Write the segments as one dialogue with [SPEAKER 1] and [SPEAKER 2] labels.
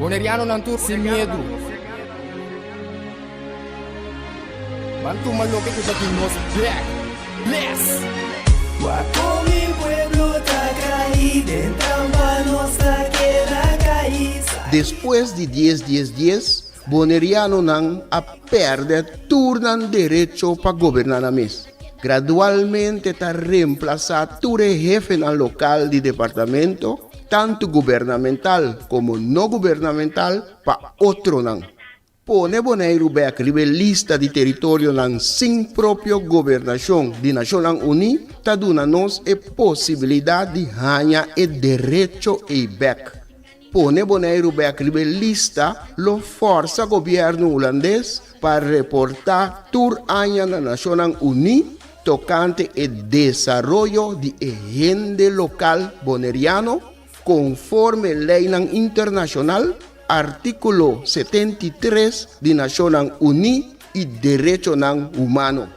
[SPEAKER 1] Bonerianonan tur sin miedu. Ban tuma loke ku ta di nos bek. Bless!
[SPEAKER 2] Wak kon mi pueblo ta kai den trampa nos ta keda kai.
[SPEAKER 3] Despues di dies dies dies, Bonerianonan a pèrdè tur nan derecho pa goberná nan mes. Gradualmente ta remplasá tur e hefenan lokal di departamento, tantu gubernamental komo no gubernamental, pa otronan. Pone Boneiru bèk riba e lista di teritorionan sin propio gobernashon di Nashonnan Uní ta duna nos e posibilidat di haña e derecho ei bèk. Pone Boneiru bèk riba e lista lo fòrsa gobièrnu hulandes pa reportá tur aña na Nashonnan Uní tokante e desaroyo di e hende lokal boneriano konforme leinan internashonal, artíkulo 73 di Nashonnan Uní i derechonan humano.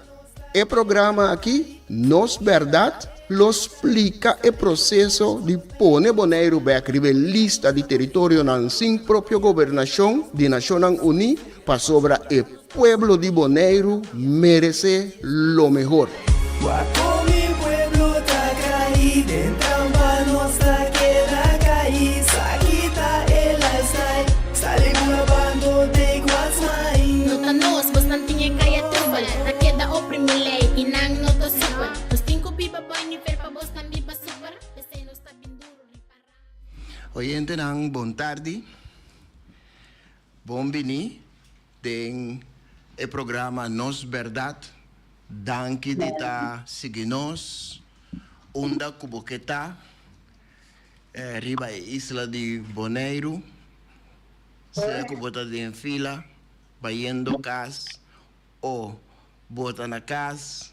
[SPEAKER 3] E programa aki, Nos Bèrdat, lo splika e proseso di pone Boneiru bèk riba e lista di teritorionan sin propio gobernashon di Nashonnan Uní pasobra e pueblo di Boneiru meresé lo mehor.
[SPEAKER 2] Wak kon mi pueblo ta kai den trampa nos ta keda kai sa kita e lifestyle sali bula bando take what's mine.
[SPEAKER 4] No ta nos, bosnan tin e kaya trubel. Ta keda oprimi lei i nan no ta supel. Nos tin ku biba boi nivel pa bosnan biba super. P'esei nos ta bin duru ripará.
[SPEAKER 3] Oyentenan bon tardi. Bon bini den e programa Nos Berdad. Danki di ta sigui nos unda ku bo ke ta riba e isla di Boneiru. Sea ku bo ta den fila bayendo kas o bo ta na kas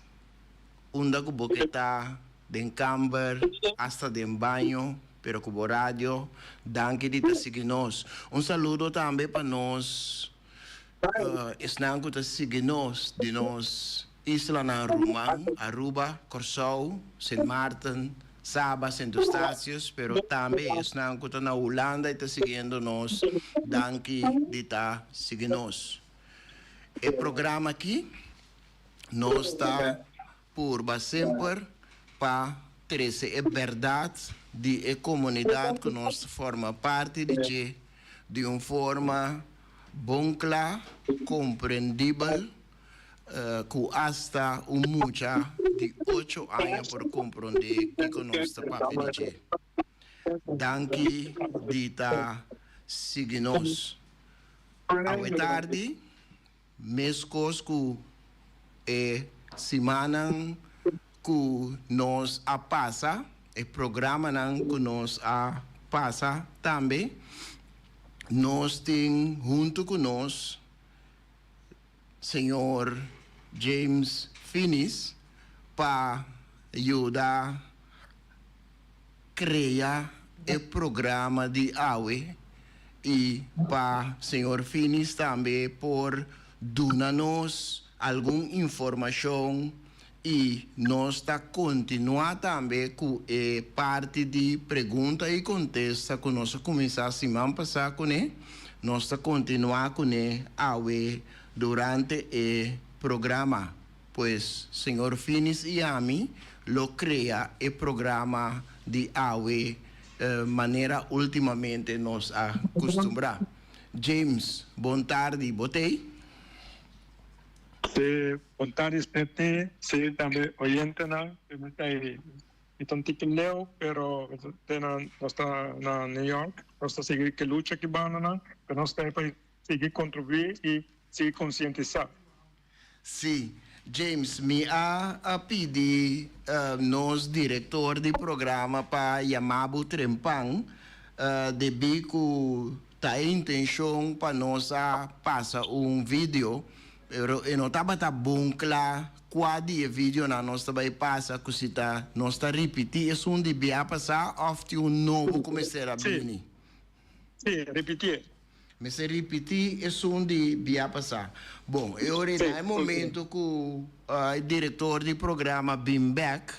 [SPEAKER 3] unda ku bo ke ta den kamber asta den baño pero ku bo radio. Danki di ta sigui nos. Un saludo tambe pa nos esnan ku ta sigui nos di nos islanan ruman, Aruba, Kòrsou, Sint Maarten, Saba, Sint Eustatius, pero tambe esnan ku ta na Hulanda i ta siguiendo nos, danki di ta sigui nos. E programa aki nos ta purba semper pa trese e bèrdat di e komunidat ku nos ta forma parti di dje di un forma bon kla, komprendibel, ku asta un mucha di ocho aña por komprondé kiko nos ta papia di dje. Danki di ta sigui nos. Awe tardi, meskos ku e simannan ku nos a pasa, e programanan ku nos a pasa tambe, nos tin huntu ku nos Señor James Finis pa yuda krea e programa di awe i pa señor Finis tambe por duna nos algun informashon i nos ta kontinuá tambe ku e parti di pregunta i kontesta ku nos a kuminsá siman pasá kuné, nos ta kontinuá kuné awe durante e programa. Pues señor Finis i ami lo krea e programa di awe manera ultimamente nos a kustumbrá. James, bon tardi, bo t'ei?
[SPEAKER 5] Sí, bon tardi Stefny, sí tambe oyentenan, mi ta ei, mi ta un tiki leu pero te na nos ta na New York, nos ta sigui ke lucha ki bandanan, pero nos ta ei pa sigui kontribuí i sigui konsientisá.
[SPEAKER 3] Sí, James, mi a a pidi nos director di programa pa yama bo trempan debí ku ta e intencion pa nos a pasa un video, pero e no tabata bon kla kua di e videonan nos ta bai pasa, ku si ta nos ta ripití esun di bia pasá òf tin un nobo ku mester a bini.
[SPEAKER 5] Sí, ripitié.
[SPEAKER 3] Mester ripití esun di bia pasá. Bon, e ora na e momento ku e direktor di programa bin bèk,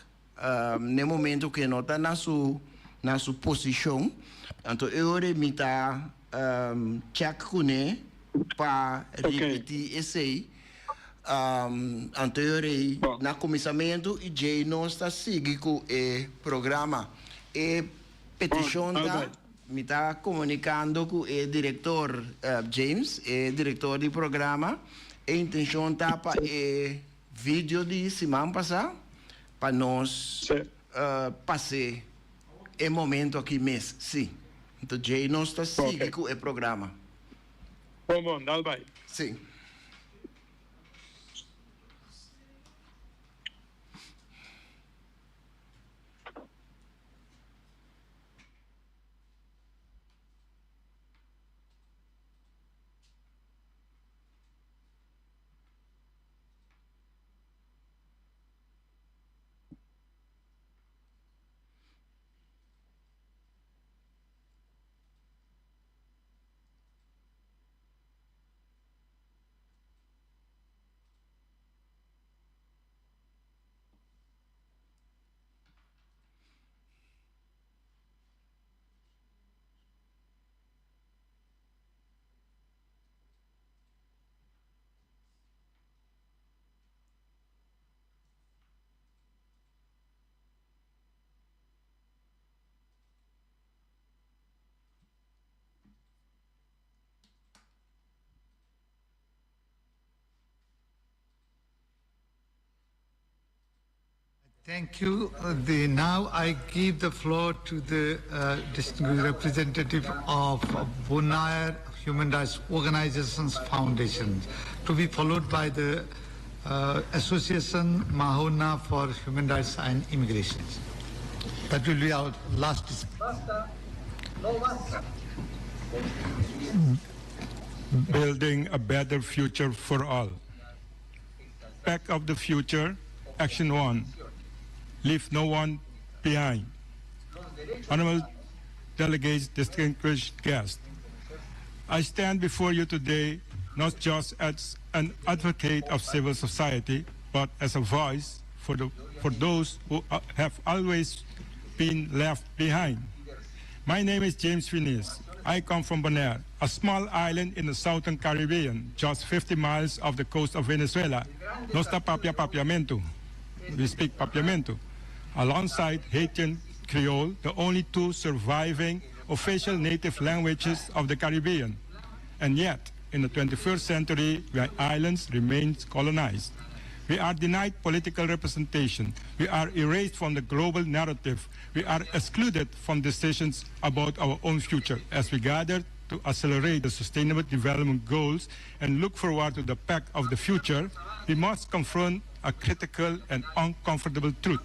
[SPEAKER 3] na e momento ku e no ta na su na su posishon, anto e ora mi ta. check kuné pa ripití esei. Anto e ora ei na kuminsamentu i djei nos ta sigui ku e programa. E petishon ta, mi ta komunikando ku e direktor James, e direktor di programa, e intenshon ta pa e video di siman pasá pa nos pas'é e momento aki mes, sí. Anto djei nos ta sigui ku e programa.
[SPEAKER 5] Bon bon, dal bai.
[SPEAKER 3] Sí.
[SPEAKER 6] Thank you. The, now I give the floor to the uh, distinguished representative of Bonaire Human Rights Organizations Foundation, to be followed by the uh, Association Mahona for Human Rights and Immigration. That will be our last.
[SPEAKER 5] Building a better future for all. Pact of the Future, Action 1. Leave no one behind. Honorable delegates, distinguished guests, I stand before you today not just as an advocate of civil society, but as a voice for, the, for those who have always been left behind. My name is James Finies. I come from Bonaire, a small island in the southern Caribbean, just 50 miles off the coast of Venezuela. Nos ta papia papiamento. We speak papiamento. Alongside Haitian Creole, the only two surviving official native languages of the Caribbean. And yet, in the 21st century, the islands remain colonized. We are denied political representation. We are erased from the global narrative. We are excluded from decisions about our own future as we gather to accelerate the Sustainable Development Goals and look forward to the pact of the future, we must confront a critical and uncomfortable truth.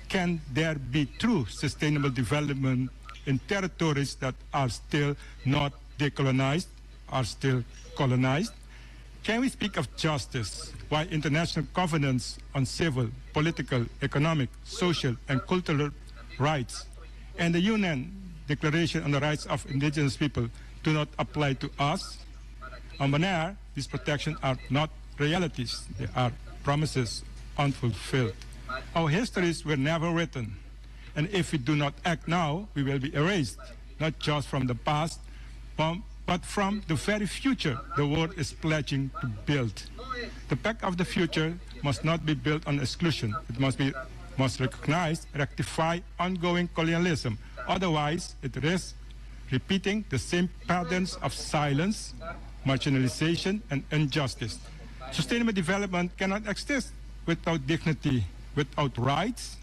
[SPEAKER 5] Can there be true sustainable development in territories that are still not decolonized, are still colonized? Can we speak of justice while international covenants on civil, political, economic, social, and cultural rights and the UN Declaration on the Rights of Indigenous People do not apply to us? On Bonaire, these protections are not realities, they are promises unfulfilled. Our histories were never written, and if we do not act now, we will be erased, not just from the past, but but from the very future the world is pledging to build. The pact of the future must not be built on exclusion. It must be must recognize, rectify ongoing colonialism. Otherwise, it risks repeating the same patterns of silence, marginalization, and injustice. Sustainable development cannot exist without dignity, without rights,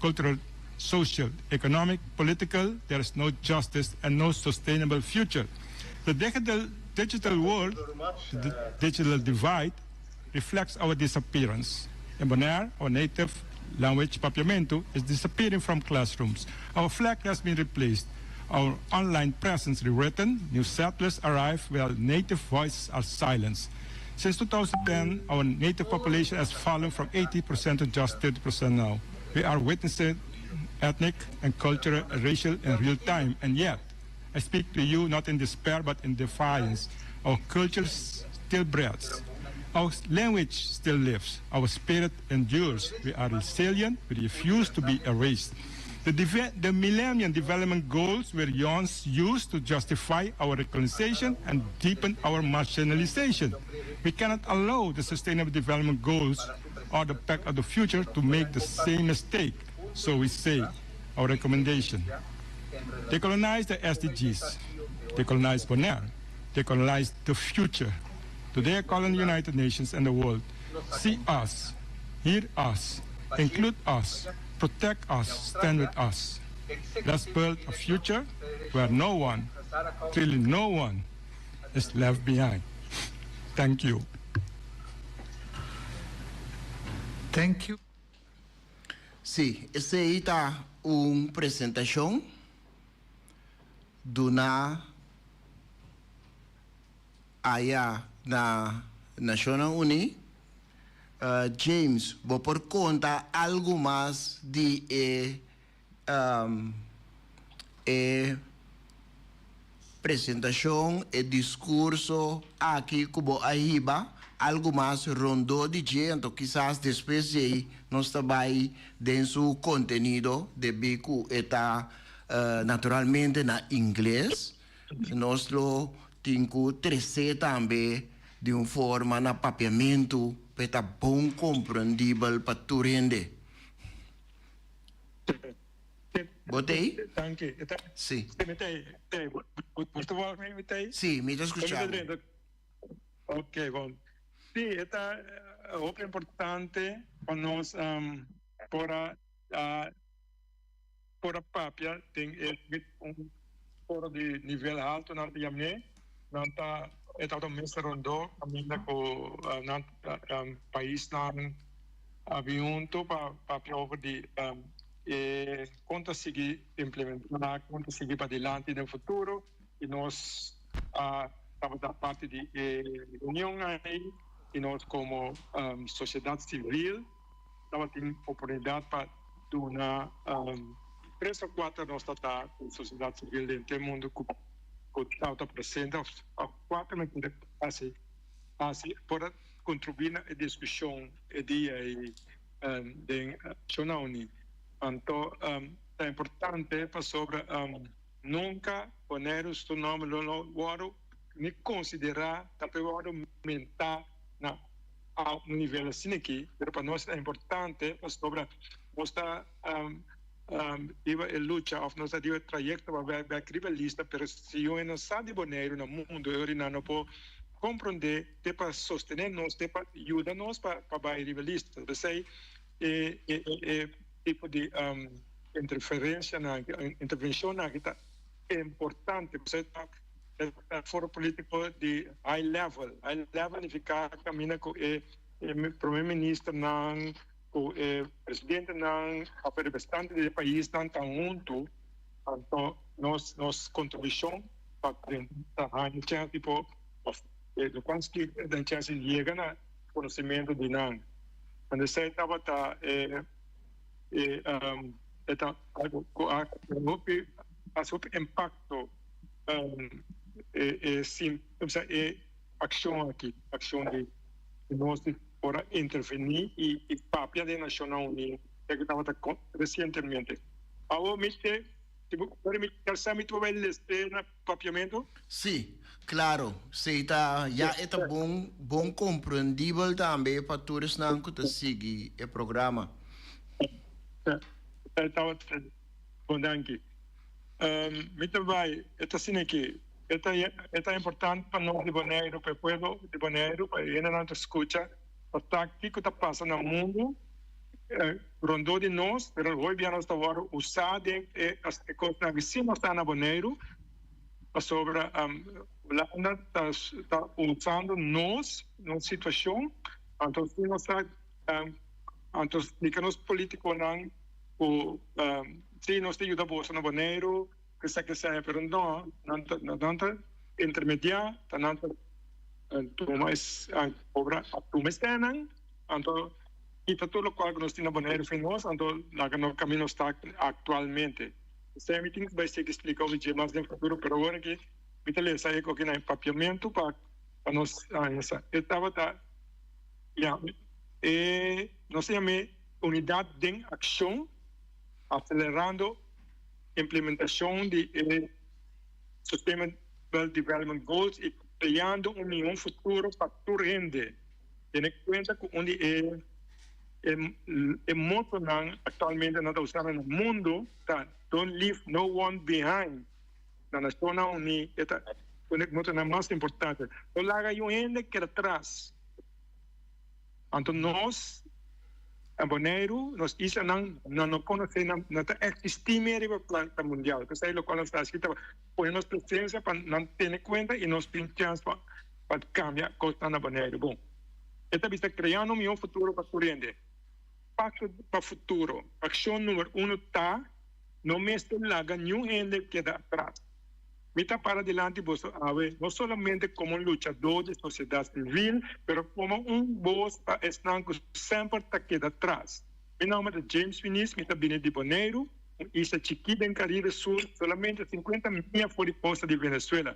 [SPEAKER 5] cultural, social, economic, political, there is no justice and no sustainable future. The digital, digital world, the digital divide, reflects our disappearance. In Bonaire, our native language, Papiamento, is disappearing from classrooms. Our flag has been replaced. Our online presence rewritten, new settlers arrive while native voices are silenced. Since 2010, our native population has fallen from 80% to just 30% now. We are witnessing ethnic and cultural racial in real time, and yet, I speak to you not in despair but in defiance. Our culture still breathes. Our language still lives. Our spirit endures. We are resilient. We refuse to be erased. The, the Millennium Development Goals were used to justify our recolonization and deepen our marginalization. We cannot allow the Sustainable Development Goals or the Pact of the Future to make the same mistake. So we say, our recommendation. Decolonize the SDGs, decolonize Bonaire, decolonize the future. Today I call on the United Nations and the world. See us, hear us, include us, protect us, stand with us. Let's build a future where no one, really no one, is left behind. Thank you.
[SPEAKER 6] Thank you.
[SPEAKER 3] Sí, esei ta un presentashon duná aya na Nashonnan Uní. James, bo por konta algu mas di e e presentashon, e diskurso aki ku bo a hiba, algu mas rondó di dje, anto kisas despues djei nos ta bai den su kontenido, debí ku e ta naturalmente na ingles, nos lo tin ku tres'é tambe di un forma na papiamentu pa e ta bon komprendibel pa tur hende. Bo ta ei?
[SPEAKER 5] Danki.
[SPEAKER 3] Sí.
[SPEAKER 5] Mi ta ei. Bo ta wak mi? Mi ta ei?
[SPEAKER 3] Sí, mi ta skucha bo.
[SPEAKER 5] Ok, bon. Sí, e ta hopi importante pa nos por a por a papia den e un foro di nivel halto nan ta yam'é. Nan ta e tabata un mesa rondó kaminda ku nan paisnan a bin hunto pa papia over di e kon ta sigui implementá, kon ta sigui padilanti den futuro i nos a tabata parti di e reunion ei i nos komo sosiedat sivil tabatin oportunidat pa duna tres o kuater nos ta ta ku sosiedat sivil den te mundu ku tabata presente òf kuater mi kere hasi hasi por a kontribuí na e diskushon e dia ei den Nashonnan Uní. Anto ta importante pasobra nunka Boneiru su nòmber lo no wòrdu ni konsiderá ta por wòrdu mentá na un nivel asina aki, pero pa nos ta importante pasobra nos ta riba e lucha of nos ta riba e trayecto pa bai bek riba e lista, pero si un hende no sa di Boneiru na mundo e ora nan no por comprende te pa sostene nos, te pa yuda nos pa bai riba e lista. P'esei e e tipo di interferencianan aki, intervencionnan aki ta importante, p'esei ta e foro politico di high level. High level nifica caminda cu e prome ministernan, cu e presidentenan of e representante di e paisnan ta hunto, anto nos nos contribucion pa ta haña chance di por of lo cual den chance di yega na conocimento di nan. Anto esey tabata e e e ta algo cu a hopi haci hopi impacto e e sim e accion aki, accion di nos di por a intervení i papia den Nashonnan Uní ya ku tabata resientemente. Awor mi te, si bo permití sa mi ta bai leste na papiamentu?
[SPEAKER 3] Sí, klaro. Sí, ta ya e ta bon bon komprendibel tambe pa tur esnan ku ta sigui e programa.
[SPEAKER 5] E tabata bon, danki. Mi ta bai, e ta asina aki. E ta e ta importante pa nos di Boneiru, pa e pueblo di Boneiru, pa e hendenan ta skucha pa sa kiko ta pasa na mundu rondó di nos, pero hoy bia nos ta wòrdu usá den e e kosnan aki si nos ta na Boneiru, pasobra Hulanda ta ta usando nos, nos situashon, anto si nos ta anto splika nos politikonan ku si nos ta yuda boso na Boneiru. Kesa ke sea, pero no, nan ta, nan ta intermediá, ta nan ta tuma es kobra a tuma e sènnan, anto kita tur lokual ku nos tin na Boneiru fin nos, anto laga nos kaminda nos ta aktualmente. Esei mi tin ku bai sigui splika obi dje mas den futuro, pero awor aki mi ta lesa e koki na e papiamentu pa pa nos haña sa. E tabata ya e nos a yam'é unidat den akshon. Acelerando implementacion di e Sustainable Development Goals y creando un mihor futuro pa tur hende. Tene cuenta cu un di e e motonan actualmente nan ta usando na mundo ta Don't leave no one behind. Na Nacionnan Uní e ta un di e motonan mas importante. No laga niun hende keda tras. Anto nos na Boneiru, nos islanan nan no konosé, nan no ta eksistí mer riba planta mundial. P'esei lokual nos ta hasi ta pone nos presensia pa nan tene kuenta i nos tin chèns pa pa kambia kosnan na Boneiru. Bon, e ta bisa kreando un mihó futuro pa tur hende. Pakto pa futuro, akshon numer uno ta no mester laga niun hende keda atras. Mi ta para dilanti boso awe no solamente komo un luchadó di sosiedat sivil, pero komo un bos pa esnan ku semper ta keda tras. Mi nòmber ta James Finies, mi ta bini di Boneiru, un isla chikí den Karibe Sur, solamente sinkuenta mia for di kosta di Venezuela.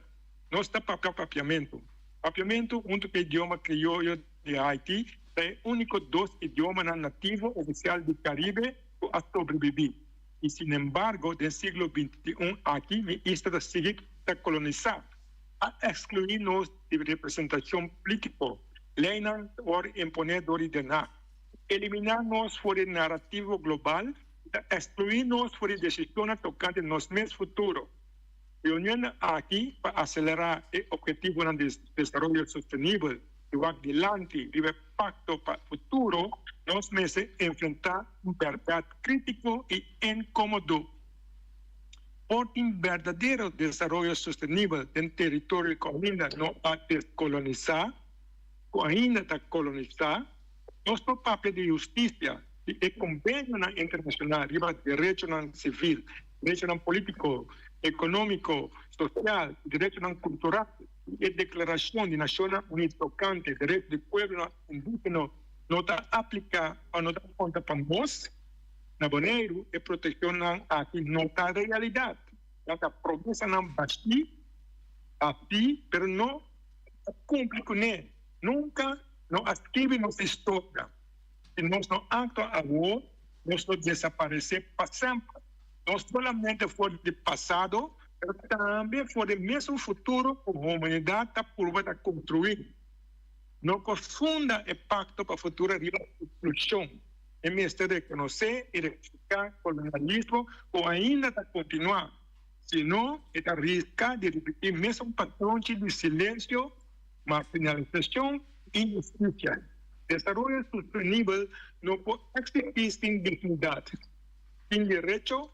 [SPEAKER 5] Nos ta papia papiamentu. Papiamentu, huntu ku e idioma krioyo di Haiti, ta e úniko dos idiomanan nativo ofisial di Karibe ku a sobrebibí. I sinembargo den siglo 21 aki mi isla ta sigui ta kolonisá. A ekskluí nos di representashon plítiko, leinan ta wòrdu imponé dor di Den Haag, eliminá nos for di narativo global i ta ekskluí nos for di desishonnan tokante nos mes futuro. Reunionnan aki pa aselerá e ophetivonan di desaroyo sostenibel i wak dilanti riba e pakto pa futuro, nos mester enfrentá un bèrdat krítiko i inkómodo. Por tin berdadero desaroyo sostenibel den teritorio ku ainda no a deskolonisá, ku ainda ta kolonisá? Nos por papia di hustisia si e kombenionan internashonal riba derechonan sivil, derechonan polítiko, ekonómiko, sosial i derechonan kultural i e Deklarashon di Nashonnan Uní tokante derecho di pueblonan indígeno no ta apliká òf no ta konta pa nos. Na Boneiru e protekshonnan aki no ta realidat. Nan ta promesanan bashí, bashí, pero no ta kumpli kuné. Nunka no a skibi nos historia. Si nos no aktua awor, nos lo desaparesé pa semper, no solamente for di pasado, pero tambe for di mesun futuro ku humanidat ta purba ta konstruí. No por funda e Pakto pa Futuro riba eksklushon. E mester rekonosé i rektifiká kolonialismo ku ainda ta kontinuá, sino e ta riska di ripití mesun patronchi di silensio, Marginalisacion i inhusticia. Desaroyo sostenibel no por existi sin dignidad, sin derecho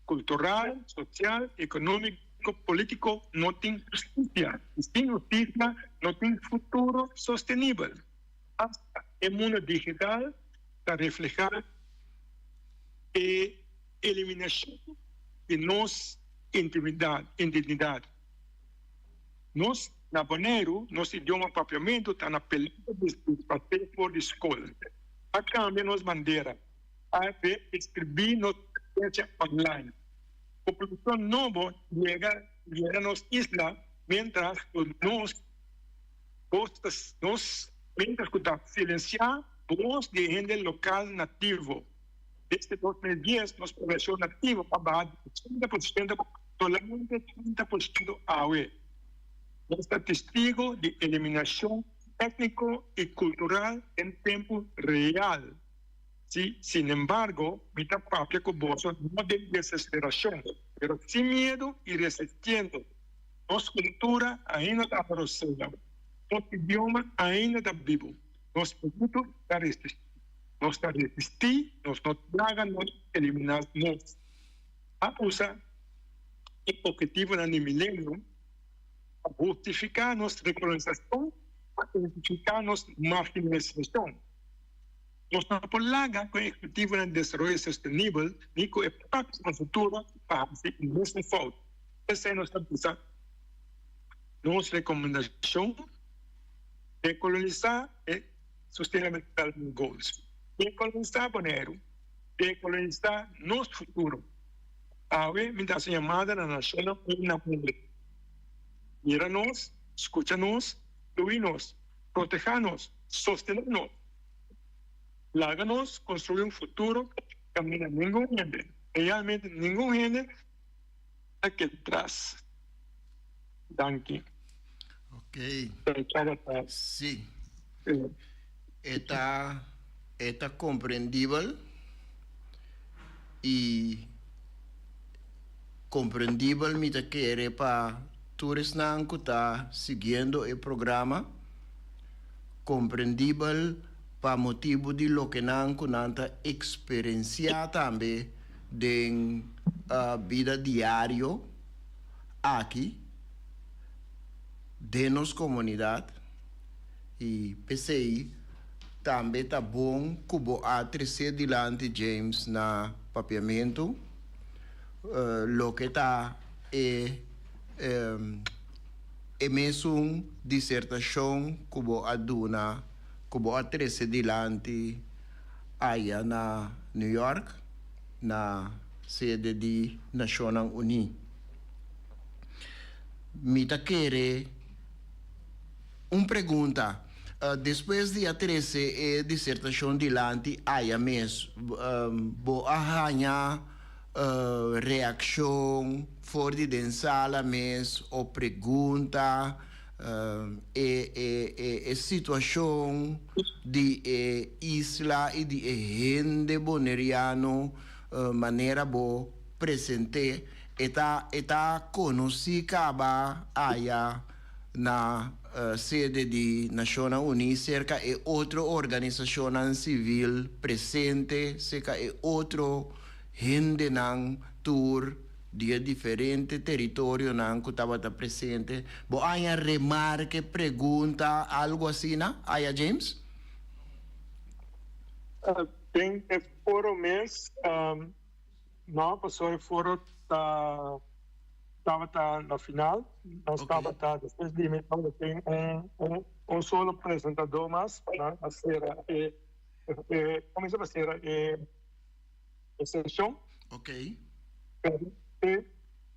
[SPEAKER 5] cultural, social, economico, politico no tin husticia y sin husticia no tin futuro sostenibel. Hasta e mundo digital ta refleha e eliminacion di nos intimidad, identidad. Nos na Boneiru, nos idioma Papiamentu ta na peligro di disparsé for di skol. A kambia nos bandera, a reeskribí nos presensia online. Populashon nobo yega yega nos isla miéntras ku nos bos ta nos miéntras ku ta silensiá bos di e hende lokal nativo. Desde 2010 nos poblashon nativo a baha di 80% pa solamente 30% awe. Nos ta testigo di eliminashon étniko i kultural den tempu real. Si, sinembargo, mi ta papia ku boso no den desesperashon, pero sin miedu i resistiendo. Nos kultura ainda ta abrosea, nos idioma ainda ta bibu, nos spiritu ta resisti. Nos ta resistí, nos no laga nos eliminá nos. A usa e ophetivonan di milenio pa hustifiká nos rekolonisashon, pa identifiká nos marginalisashon. Nos no por laga ku e ophetivonan di desaroyo sostenibel ni ku e Pakto pa Futuro pa hasi e mesun fout. P'esei nos ta bisa nos rekomendashon, Rekolonisá e Sustainable Development Goals. Dekolonisá Boneiru, dekolonisá nos futuro. Awe mi ta hasi un yamada na nashonnan uni na mundu. Mira nos, skucha nos, inclui nos, protehá nos, sostené nos. Laga nos konstruí un futuro kaminda ningun hende. Realmente ningun hende ta keda tras. Danki.
[SPEAKER 3] Ok. Si. E ta e ta komprendibel i komprendibel mi ta kere pa tur esnan ku ta siguiendo e programa, komprendibel pa motibu di loke nan ku nan ta eksperensiá tambe den bida diario aki den nos komunidat i p'esei tambe ta bon ku bo a tresé dilanti James na papiamentu loke ta e e mesun disertashon ku bo a duna ku bo a trese dilanti aya na New York na sede di Nashonnan Uní. Mi ta kere un pregunta. Despues di a trese e disertashon dilanti aya mes, bo a haña reakshon for di den sala mes o pregunta e e e situashon di e isla i di e hende boneriano manera bo present'é E ta e ta konosí kaba aya na sede di Nashonnan Uní serka e otro organisashonnan sivil presente, serka e otro hendenan tur di e diferente teritorionan ku tabata presente. Bo haña remarke, pregunta, algu asina aya, James?
[SPEAKER 5] Den e foro mes. No, pasobra e foro ta tabata na final. Nos tabata despues di mi tabata tin un un solo presentador mas pa nan a sera e e cuminsa pa sera e e sesion.
[SPEAKER 3] Ok.
[SPEAKER 5] Pero e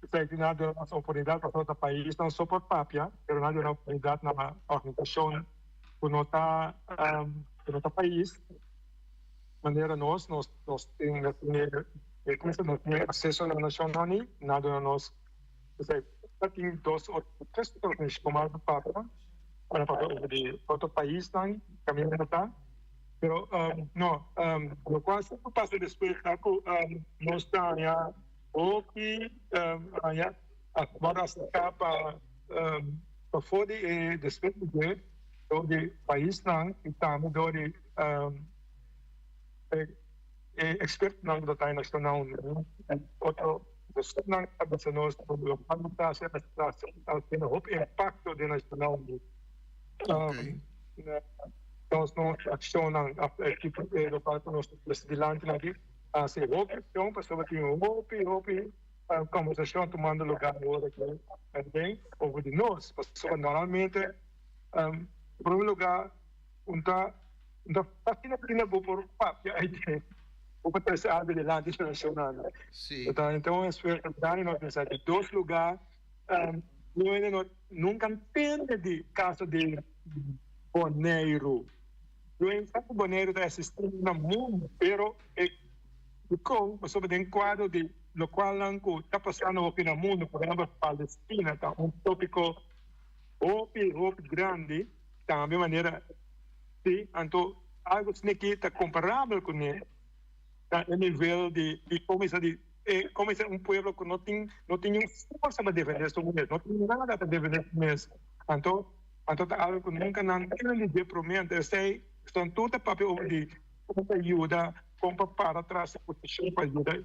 [SPEAKER 5] esaki nan a duna nos oportunidad pasobra ta paisnan so por papia pero nan a duna oportunidad na organisacion cu no ta cu no ta pais. Manera nos, nos nos tin nos tin e como se nos tin acceso na nacionnan y nan duna nos esey ta tin dos o tres organisashon mas pa papia pa papia over di otro paisnan caminda ta pero no locual si por pasa despues ta cu nos ta haña hopi haña a worde acerca pa pafo di e despues di dje dor di paisnan y tambe dor di E ekspertonan ku ta traha na Nacional Uní i otro personanan a bisa nos ku lokual no ta hasi ta tene hopi impakto den Nacional Uní. Nos nos akshonnan òf e tipo e lokual ku nos ta trese dilanti aki a hasi hopi akshon pasobra tin hopi hopi kombersashon tumando lugá awor aki den over di nos pasobra normalmente prome lugá Un ta un ta fácil asina bo por papia ei den bo por trece algo dilanti solucionando.
[SPEAKER 3] Sí.
[SPEAKER 5] Ta ta un esfuerzo grandi nos mester haci. Dos lugar no hende no nunca ntende di caso di Boneiru. Yo hende sa cu Boneiru ta existi na mundo pero e dicon pasobra den cuadro di locualnan cu ta pasando hopi na mundo por ehempel Palestina ta un topico hopi hopi grandi. Tambe manera si anto algo sneki ta comparabel cune ta e nivel di di como di e como esei un pueblo cu no tin no tin niun forsa pa defende su mes no tin nada pa defende su mes anto anto ta algo cu nunca nan tin di dje prome anto esei esnan tur ta papia over di como pa yuda con pa para tras e posicion pa yuda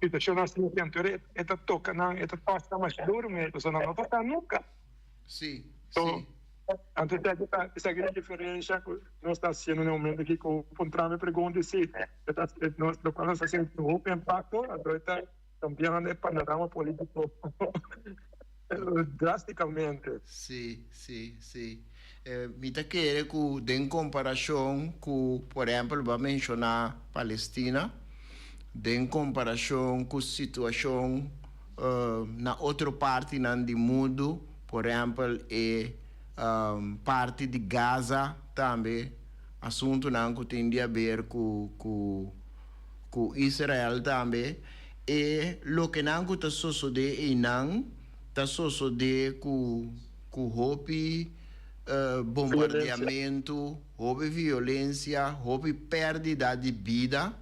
[SPEAKER 5] situacion asina anto e ta toca nan e ta pasa nan masha duro mes pasobra nan no ta sa nunca.
[SPEAKER 3] Sí, sí.
[SPEAKER 5] Anto esaki ta esaki ta e diferencia cu nos ta haciendo na e momento aki cu puntra mi pregunta y si nos locual nos ta haciendo tin hopi impacto anto e ta cambiando e panorama politico drasticamente.
[SPEAKER 3] Sí, sí, sí. Mi ta kere cu den comparacion cu por ehempel bo a menciona Palestina, den comparacion cu situacion na otro partinan di mundu, por ehempel e parti di Gaza tambe, asuntunan cu tin di haber cu cu. ku Israel tambe, e lokenan ku ta sosodé einan ta sosodé ku ku hopi bombardeamentu, hopi violensia, hopi pèrdida di bida,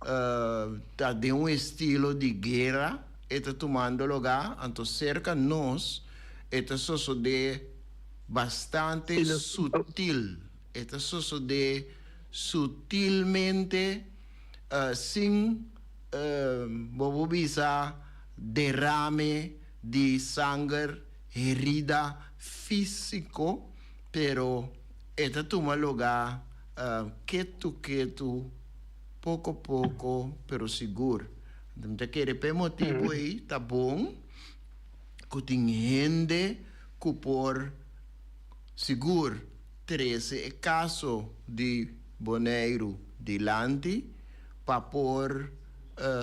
[SPEAKER 3] ta den un estilo di guera e ta tumando lugá, anto serka nos e ta sosodé bastante sutil, e ta sosodé sutilmente sin bo por bisa derame di sanger, herida físiko, pero e ta tuma lugá ketu ketu, poko poko, pero sigur. Mi ta kere p'e motibu ei ta bon ku tin hende ku por sigur trese e kaso di Boneiru dilanti pa por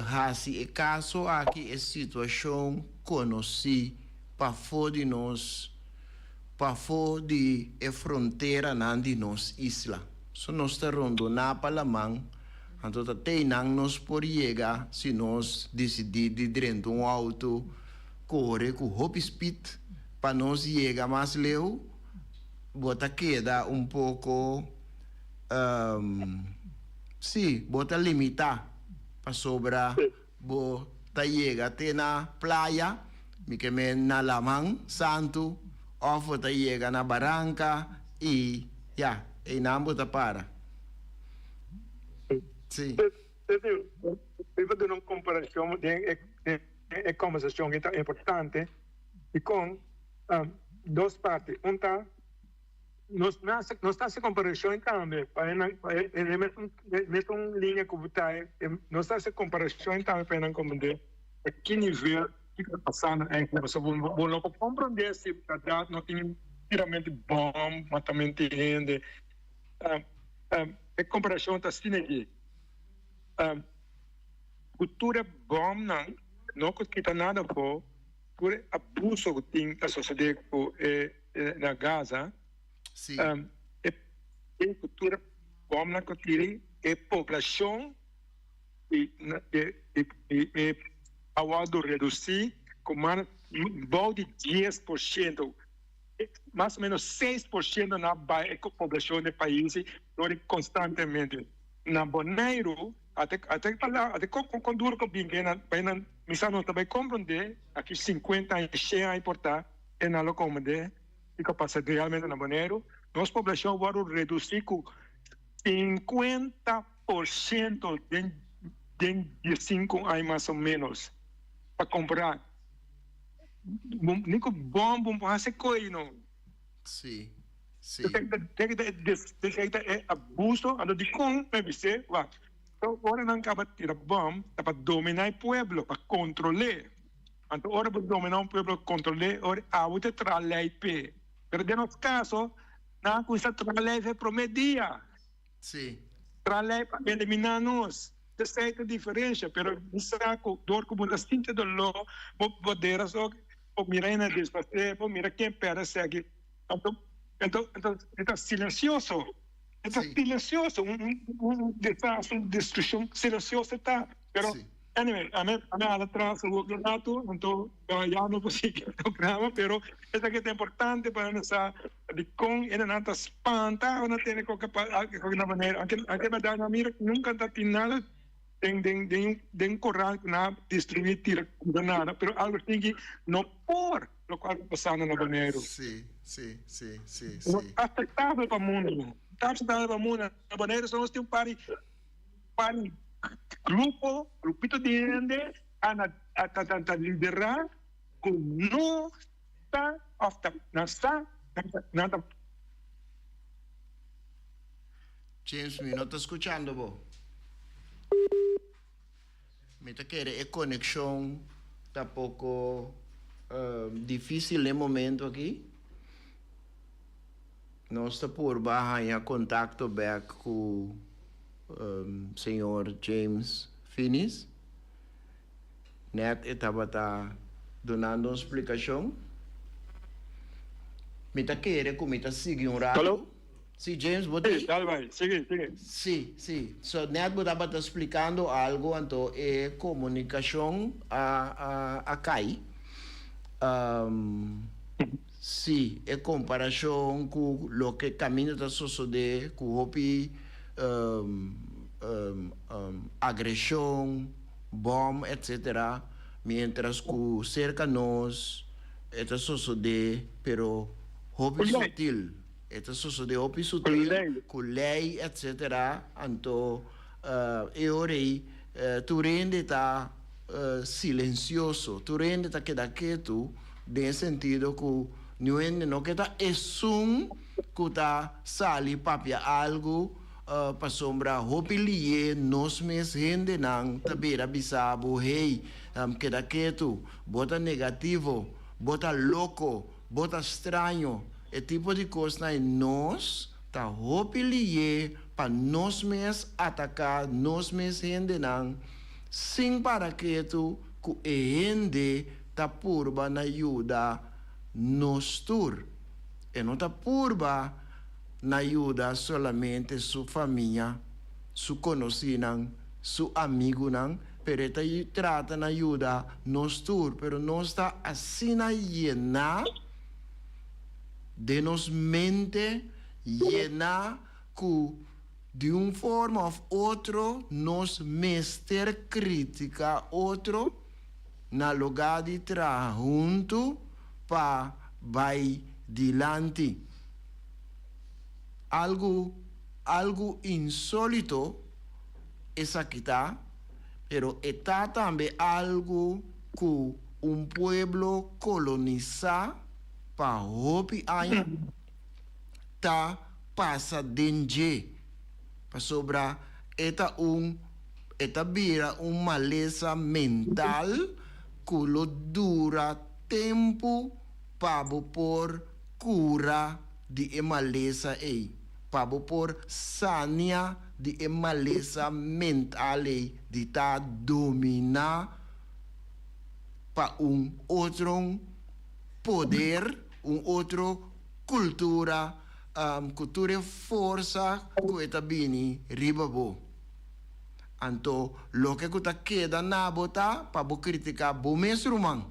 [SPEAKER 3] hasi e kaso aki, e situashon konosí pafó di nos, pafó di e fronteranan di nos isla. So nos ta rondoná pa laman, anto ta teinan nos por yega si nos disidí di drenta un outo kore ku hopi spit pa nos yega mas leu, bo ta keda un poko, sí, bo ta limitá pasobra bo ta yega te na playa, mi ke men na laman santu, òf bo ta yega na baranka i ya, einan bo ta para. Sí.
[SPEAKER 5] Mi por duna un komparashon den e kombersashon ki ta importante dikon dos parti. Un ta nos nos ta hasi komparashon tambe pa e nan e mesun liña ku bo ta nos ta hasi komparashon tambe pa e nan komprende a ki nivel kiko ta pasando eigenlijk pasobra bo no por komprende si bèrdat no tin tiramentu di bòm matamentu di hende e komparashon ta asina aki. Ku tur e bòmnan no ku kita nada afó, tur e abuso ku tin ta sosodé ku e na Gaza, e ku tur e bòmnan ku tira e poblashon di e a wòrdu redusí ku mas bou di 10%, mas o ménos 6% na bai e poblashon di e pais dor di konstantemente. Na Boneiru, ate ate ate kon duro ku bin ke nan bai nan misa no ta bai komprondé aki sinkuenta aña shen aña por ta e nan lo komprondé kiko a pasa realmente na Boneiru. Nos poblashon wòrdu redusí ku 50% den den diesinku aña mas o ménos. Pa kompará ni ku bòm bo por hasi ko'i no.
[SPEAKER 3] Sí. Sí.
[SPEAKER 5] Esei ta e abuso, anto dikon mi a bis'é? Wak, ora nan kaba tira bòm ta pa dominá e pueblo, pa kontrol'é. Anto ora bo dominá un pueblo, kontrol'é, ora abo ta traha lei p'e. Pero den nos kaso, nan a kuminsá traha lei for e promé dia.
[SPEAKER 3] Sí.
[SPEAKER 5] Traha lei pa eliminá nos. Esei ta e diferensha. Pero mi sa ku dor ku bo ta sinti doló, bo bodera so, bo mira hende desfasé, bo mira ken pèrdè esaki. Anto, anto, anto e ta silencioso. E ta silencioso. Un, un, un desastre, un destruccion silencioso e ta. Pero, anyway, a mi, a mi hala tras awor un rato, anto ya no por sigui e programa, pero esaki ta importante pa nan sa dikon e nan ta spanta ora nan tene koke pa, koke na manera. Anke, anke berdad nan mira nunka ta tin nada den, den, den, den koral ku nan a destrui, tira, nada, pero algo así no por. Lokual ta pasando na Boneiru.
[SPEAKER 3] Sí, sí, sí, sí,
[SPEAKER 5] No
[SPEAKER 3] sí.
[SPEAKER 5] ta aceptabel pa mundu. No ta aceptabel pa mundu. Na Boneiru so nos tin un par di par di grupo, grupito di hende a na a ta ta ta lidera ku no ta of ta nan sa nan ta nan ta.
[SPEAKER 3] James mi no ta skuchando bo. Mi ta kere e konekshon ta poko difísil n'e momento aki. Nos ta purba haña kontakto bèk ku señor James Finis. Nèt e tabata dunando un splikashon. Mi ta kere ku mi ta sigui un ratu. Si, James, bo
[SPEAKER 5] Sí, dal bai. Sigui, sigui.
[SPEAKER 3] Sí, sí. So, net bo tabata splikando algo, anto e komunikashon a, a, a kai. Sí, e komparashon ku loke kaminda ta sosodé ku hopi agreshon, bòm, etsetera, miéntras ku serka nos e ta sosodé pero hopi sutil. E ta sosodé hopi sutil ku lei etsetera, anto e ora ei tur hende ta silensioso, tur hende ta keda ketu den e sentido ku niun hende no ke ta esun ku ta sali papia algu pasobra hopi lié nos mes hendenan ta bira bisa bo hey keda ketu, bo ta negativo, bo ta loko, bo ta straño, e tipo di kosnan ei nos ta hopi lié pa nos mes ataká nos mes hendenan sin para ketu ku e hende ta purba na yuda nos tur. E no ta purba na yuda solamente su famia, su konosínan, su amigunan, pero e ta trata na yuda nos tur. Pero nos ta asina yená den nos mente, yená ku di un forma òf otro nos mester kritika otro na lugá di traha huntu pa bai dilanti. Algu algu insólito esaki ta, pero e ta tambe algu ku un pueblo kolonisá pa hopi aña ta pasa den dje, pasobra e ta un e ta bira un malesa mental ku lo dura tempu pa bo por kura di e malesa ei, pa bo por sania di e malesa mental ei di ta dominá pa un otro poder, un otro kultura ku tur e forsa ku e ta bini riba bo. Anto loke ku ta keda na bo ta pa bo kritiká bo mes ruman,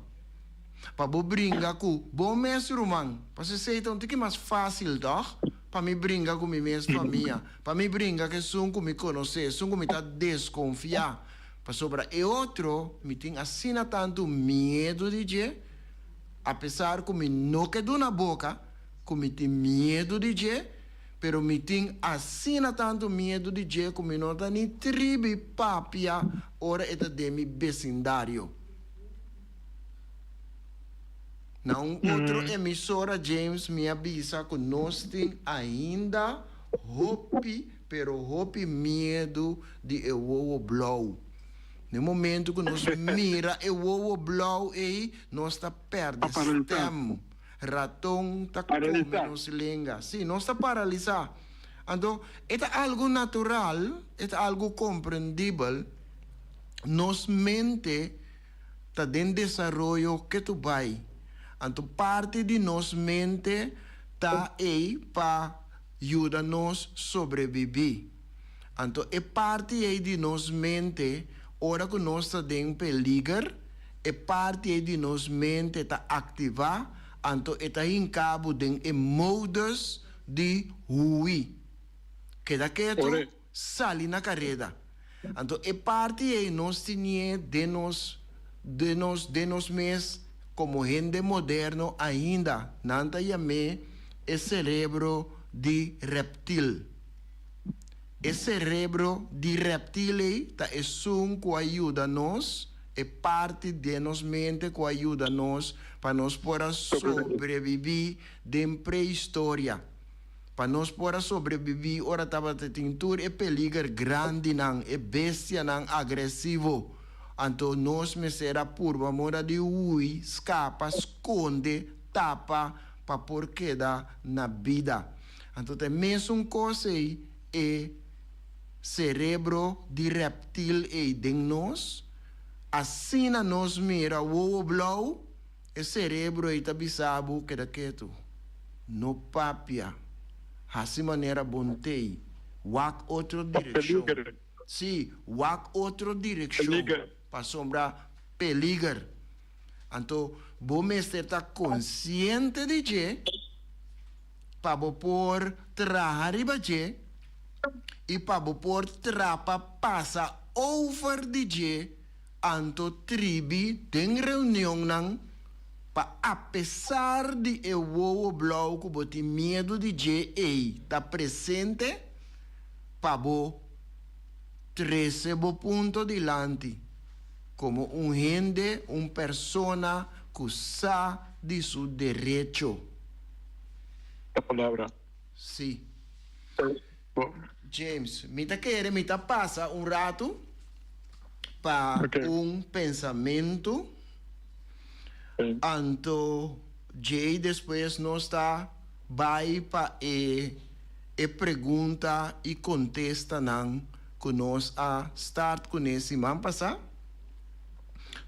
[SPEAKER 3] pa bo bringa ku bo mes ruman. Pasobra esei ta un tiki mas fásil tòg, pa mi bringa ku mi mes famia, pa mi bringa ku esun ku mi konosé, esun ku mi ta deskonfiá. Pasobra e otro mi tin asina tantu miedu di dje, apesar ku mi no ke duna boka ku mi tin miedu di dje, pero mi tin asina tantu miedu di dje ku mi no ta ni tribi papia ora e ta den mi besindario. Na un otro emisora James mi a bisa ku nos tin ainda hopi pero hopi miedu di e wowo blou. Na e momento ku nos mira e wowo blou ei, nos ta pèrdè stèm. Raton ta kome nos lenga. Sí, nos ta paralisá. Anto, e ta algu natural, e ta algu komprendibel. Nos mente ta den desaroyo ketu bai. Anto, parti di nos mente ta ei pa yuda nos sobrebibí. Anto e parti ei di nos mente, ora ku nos ta den peliger, e parti ei di nos mente ta aktivá, anto e ta hinká bo den e modus di hui. Keda ketu, sali na kareda. Anto e parti ei nos tinié den nos, den nos, den nos mes komo hende moderno ainda. Nan ta yam'é e serebro di reptil. E serebro di reptil ei ta esun ku a yuda nos, e parti den nos mente ku a yuda nos pa nos por a sobrebibí den prehistoria, pa nos por a sobrebibí ora tabata tin tur e peliger grandinan, e bestianan agresivo. Anto nos mester a purba moda di hui, skapa, skonde, tapa pa por keda na bida. Anto ta e mesun kos ei e serebro di reptil ei den nos, asina nos mira wowo blou, e serebro ei ta bisa bo keda ketu, no papia. Hasi manera bon tei. Wak otro direkshon. Sí, wak otro direkshon. Pasobra peliger. Anto bo mester ta konsiente di dje pa bo por traha riba dje i pa bo por trapa pasa over di dje anto tribi den reunionnan pa apesar di e wowo blou ku bo tin miedu di dje ei ta presente pa bo trese bo punto dilanti komo un hende, un persona ku sa di su derecho.
[SPEAKER 5] Ta palabra.
[SPEAKER 3] Sí. James, mi ta kere mi ta pasa un ratu pa un pensamentu, anto djei despues nos ta bai pa e e pregunta i kontestanan ku nos a start kuné siman pasá.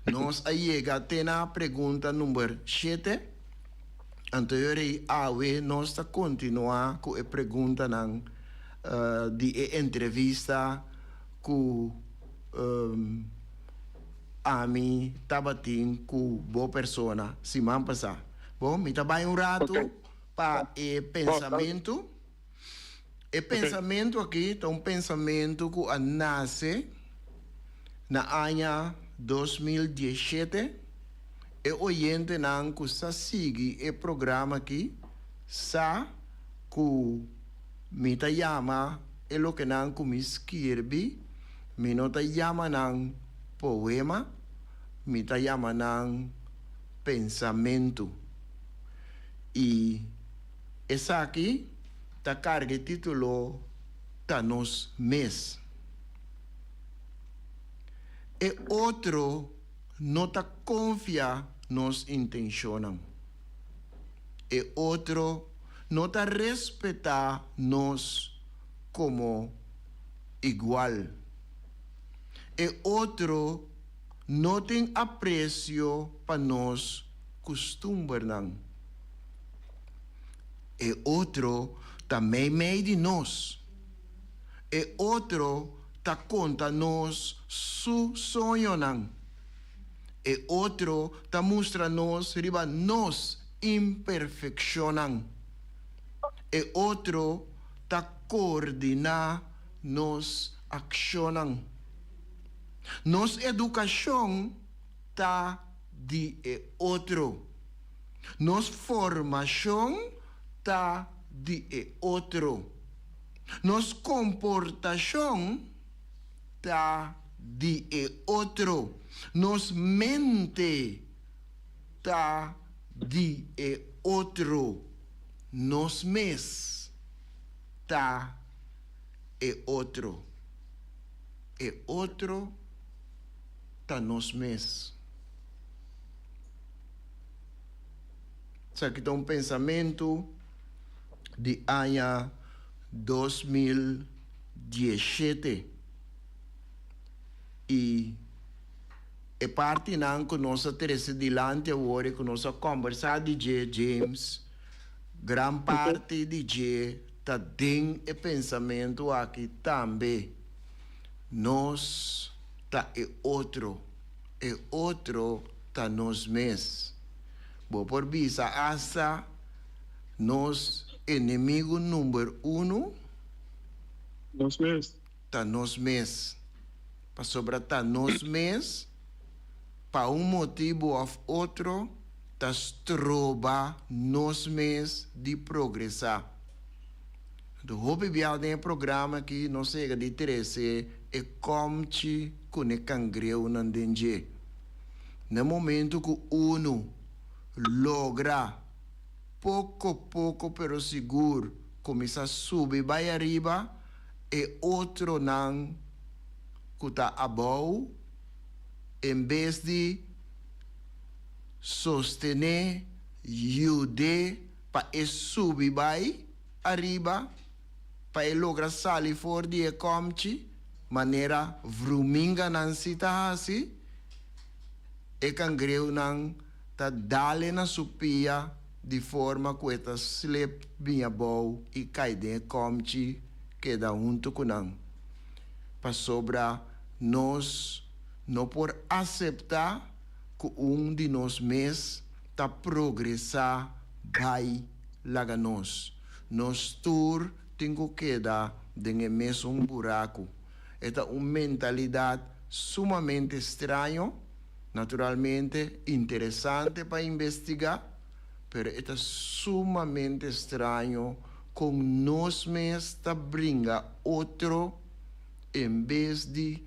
[SPEAKER 3] Nos a yega te na pregunta number shete, anto e ora ei awe nos ta kontinuá ku e preguntanan di e entrevista ku ami tabatin ku bo persona siman pasá. Bon, mi ta bai un ratu pa e pensamentu. E pensamentu aki ta un pensamentu ku a nase na aña 2017. E oyentenan ku sa sigui e programa aki sa ku mi ta yama e lokenan ku mi skirbi, mi no ta yama nan poema, mi ta yama nan pensamentu. I esaki ta karga e título Ta Nos Mes. E otro no ta konfia nos intenshonnan. E otro no ta respetá nos komo igual. E otro no tin apresio pa nos kustumbernan. E otro ta meimei di nos. E otro ta konta nos su soñonan. E otro ta mustra nos riba nos imperfekshonnan. E otro ta koordiná nos akshonnan. Nos edukashon ta di e otro. Nos formashon ta di e otro. Nos komportashon ta di e otro. Nos mente ta di e otro. Nos mes ta e otro. E otro ta nos mes. Esaki ta un pensamentu di aña 2017 i e partinan ku nos a trese dilanti awor i ku nos a kòmbersá di dje, James, gran parti di dje ta den e pensamentu aki tambe. Nos ta e otro, e otro ta nos mes. Bo por bisa asta nos enemigu number uno.
[SPEAKER 5] Nos mes.
[SPEAKER 3] Ta nos mes. Pasobra ta nos mes, pa un motibu of otro, ta stroba nos mes di progresá. Anto hopi biaha den e programa aki nos a yega di trese e kòmchi ku ne kangreunan den dje. Na momento ku unu logra poko poko pero sigur kuminsá subi bai ariba, e otronan ku ta abou en bes di sostené, yud'é pa e subi bai ariba, pa e logra sali for di e kòmchi, manera vruminganan si ta hasi, e kangreunan ta dal e na su pia. di forma ku e ta slip bin abou i kai den e kòmchi keda huntu ku nan. Pasobra nos no por aseptá ku un di nos mes ta progresá bai laga nos. Nos tur tin ku keda den e mesun buraku. E ta un mentalidat sumamente straño, naturalmente interesante pa investigá, pero e ta sumamente straño kon nos mes ta bringa otro en bes di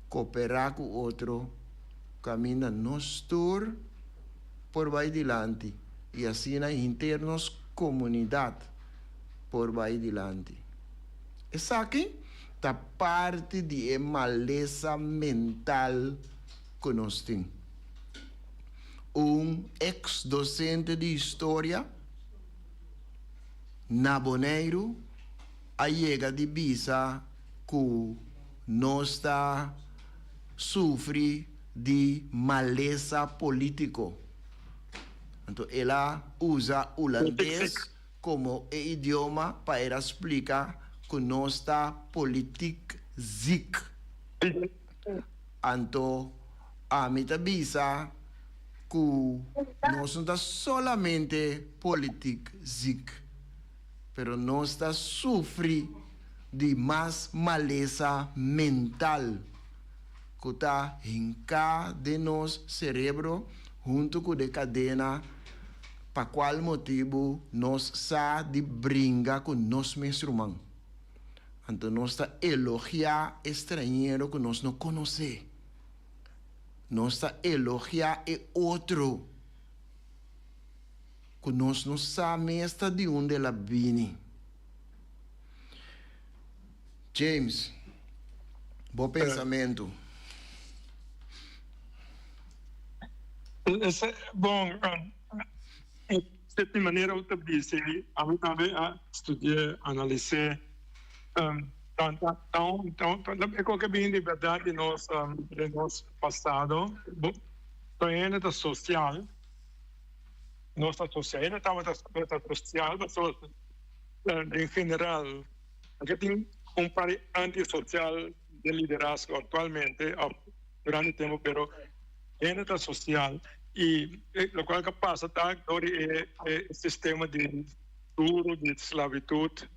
[SPEAKER 3] koperá ku otro kaminda nos tur por bai dilanti i asina henter nos komunidat por bai dilanti. Esaki ta parti di e malesa mental ku nos tin. Un eks dosente di historia na Boneiru a yega di bisa ku nos ta sufri di malesa polítiko. Anto el a usa hulandes komo e idioma pa el a splika ku nos ta politiek ziek. Anto ami ta bisa ku nos no ta solamente politiek ziek, pero nos ta sufri di mas malesa mental ku ta hinká den nos serebro huntu ku de kadena pa kual motibu nos sa di bringa ku nos mes ruman. Anto nos ta elogiá e strañero ku nos no konosé. Nos ta elogiá e otro ku nos no sa mes ta di unda el a bini. James, bo pensamentu.
[SPEAKER 5] Bon, di manera bo ta bisa, ami tambe a studia, analis'é. E koke bini di bèrdat di nos, di nos pasado. Bo hende ta sosial, nos ta sosial, hende tabata sosial pasobra den general Aki tin un par di antisocial den liderazgo actualmente of durante tempo pero hende ta social y locual ca pasa ta door di e sistema di duro di sclavitud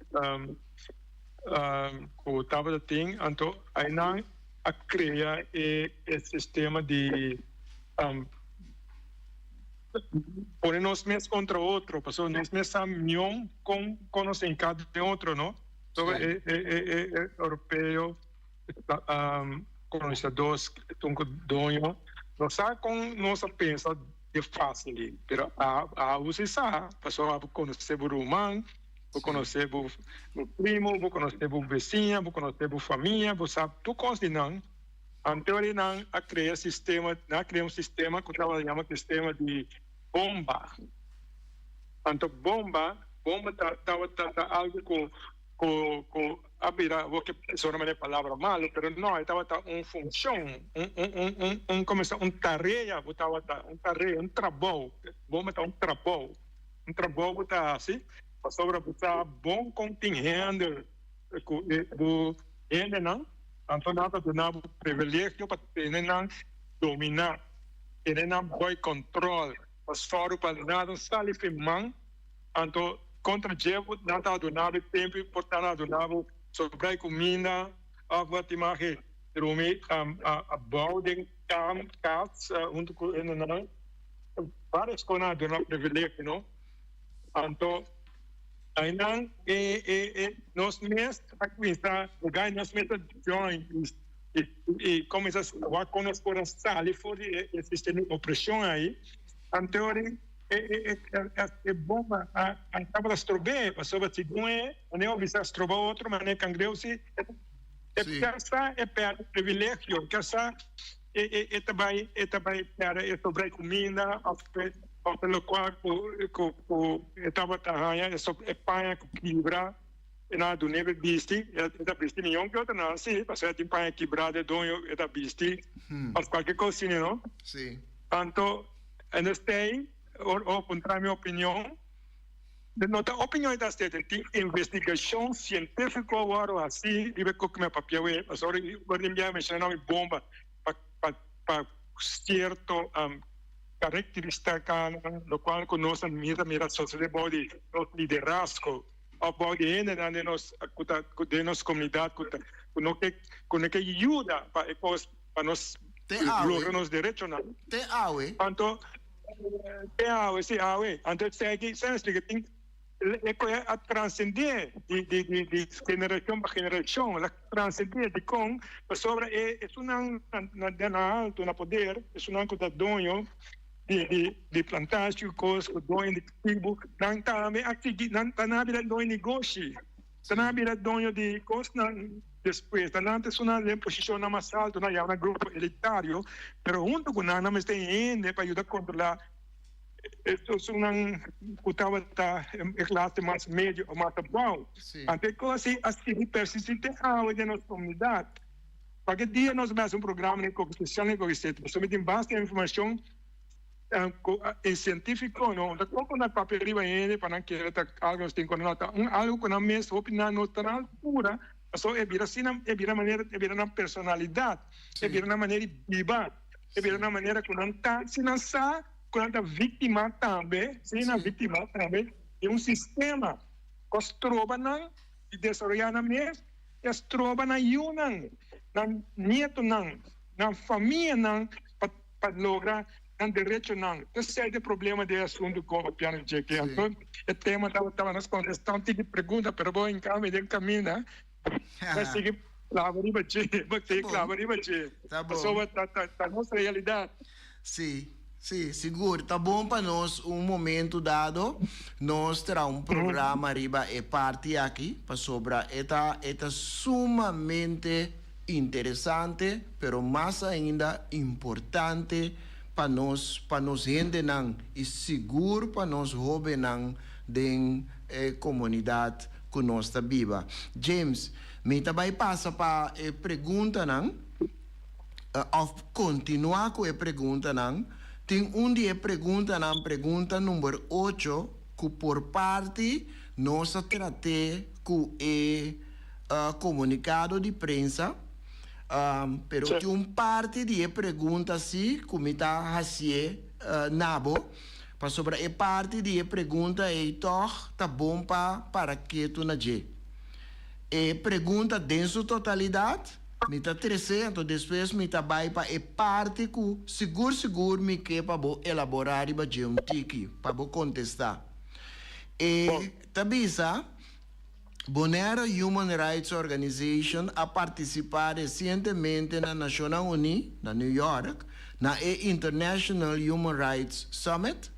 [SPEAKER 5] cu tabata tin anto aynan a crea e sistema di Pone nos mes contra otro, pasobra nos mes sa mion con con nos hinca den otro, no? Pasobra e e e e e europeo colonizador esun cu doño no sa con nos a pensa de facil ei, pero a abo si sa, pasobra abo conoce bo ruman, bo conoce bo primo, bo conoce bo beciña, bo conoce bo famia, bo sa tur cos di nan. Anteori nan a crea sistema, nan a crea un sistema cu tabata yama sistema di bomba. Anto bomba, bomba ta tabata ta algo cu cu cu a bira awor ke sona manera palabra malo, pero no, e tabata un funcion, un un un un un como se un tarea bo tabata, un tarea, un trabou, bomba ta un trabou, un trabou bo ta haci pasobra bo sa bon con tin hende cu e bo hendenan. Anto nan ta duna bo privilegio pa tene nan dominá, tene nan boi kòntròl, pa sòru pa nada no sali fin man. Anto kontra dje bo nan ta duna bo e tempu i por ta nan a duna bo sobrá e kuminda òf bo a tin drumi abou den kas huntu ku hendenan. Vários kos nan a duna privilegio, no? Anto. Ainan e e e nos mes a cuminsa lugar nos mes a join y y cuminsa wak con nos por a sali for di e sistema di opresion ayi anteori e e e e bomba a a tabata strob'é pasobra segun e manera bo bisa a stroba otro manera cangreu si e kersa e perde privilegio kersa e e e ta bay e ta bay perde e sobra e cuminda of Of e lokual ku ku ku e tabata haña e sop e paña ku kibra e nan a dun'é pa bisti, e ta bisti mion ke otro nan si, pasobra e tin paña kibrá de doño e ta bisti òf kualke kos asina no.
[SPEAKER 3] Sí.
[SPEAKER 5] Anto en es tei Ora puntra mi opinion, no ta opinion e ta stete, tin investigashon sientífiko a wòrdu hasí riba e koki mi a papia awe, pasobra ora di mi a menshoná nan mi bomba pa pa pa sierto karakteristikanan lokual ku nos a mira mira sosodé bou di nos liderazgo òf bou di hendenan den nos ku ta den nos komunidat ku ta ku no ke ku no ke yuda pa e kos pa nos
[SPEAKER 3] Te awe.
[SPEAKER 5] logra nos derechonan.
[SPEAKER 3] Te awe.
[SPEAKER 5] Anto, te awe, si awe. Anto esaki, sa mi splika, tin e koe a transendé di di di di generashon pa generashon, el a transendé. Dikon? Pasobra e esunnan na na alto, na poder, esunnan ku ta doño di di di plantashi ku kos, ku doño di tribu, nan tambe a sigui, nan ta nan a bira doño negoshi. Ta nan a bira doño di kosnan despues. Ta nan ta esunnan den posishonnan mas alto, nan yama nan grupo elitario, pero huntu ku nan, nan mester hende pa yuda kontrolá esunnan ku tabata e klase mas medio òf mas abou. Anto e kos ei a sigui persistí te awe den nos komunidat. Kualke dia nos bai hasi un programa den koki spesial den koki sete, pasobra mi tin basta informashon. E sientífikonan ta kopo na papia riba hende pa nan kere ta algu nos tin ku nan ta un algu ku nan mes hopi nan no ta na altura pasobra e bira asina e bira manera e bira nan personalidat e bira nan manera di biba e bira nan manera ku nan ta si nan sa ku nan ta víktima tambe si nan víktima tambe di un sistema ku a stroba nan di desaroyá nan mes i a stroba nan yunan nan nietonan nan famianan pa pa logra nan derechonan. Ta esei e problema di e asuntu ku Piano Djeke. Anto e tema tabata nos kontestá un tiki pregunta, pero bo hinká mi den kaminda. Bo sigui klaba riba dje, bo sigui klaba riba dje. Pasobra ta nos realidat.
[SPEAKER 3] Sí, sí, sigur. Ta bon pa nos un momento dado nos traha un programa riba e parti aki, pasobra e ta e ta sumamente Interesante, pero mas ainda importante pa nos, pa nos hendenan y sigur pa nos hobennan den e comunidad cu nos ta biba. James, mi ta bay pasa pa e preguntanan, of continua cu e preguntanan. Tin un di e preguntanan, pregunta number ocho, cu por parti nos a trate cu e. Comunicado di prensa, pero tin un parti di e pregunta si cu mi ta hacié na bo, pasobra e parti di e pregunta ei tog ta bon pa para ketu na dje. E pregunta den su totalidad mi ta trece, anto despues mi ta bay pa e parti cu sigur sigur mi ke pa bo elabora riba dje un tiki, pa bo contesta. E ta bisa. Bonaire Human Rights Organization a partisipá resientemente na Nashonnan Uní, na New York, na e International Human Rights Summit.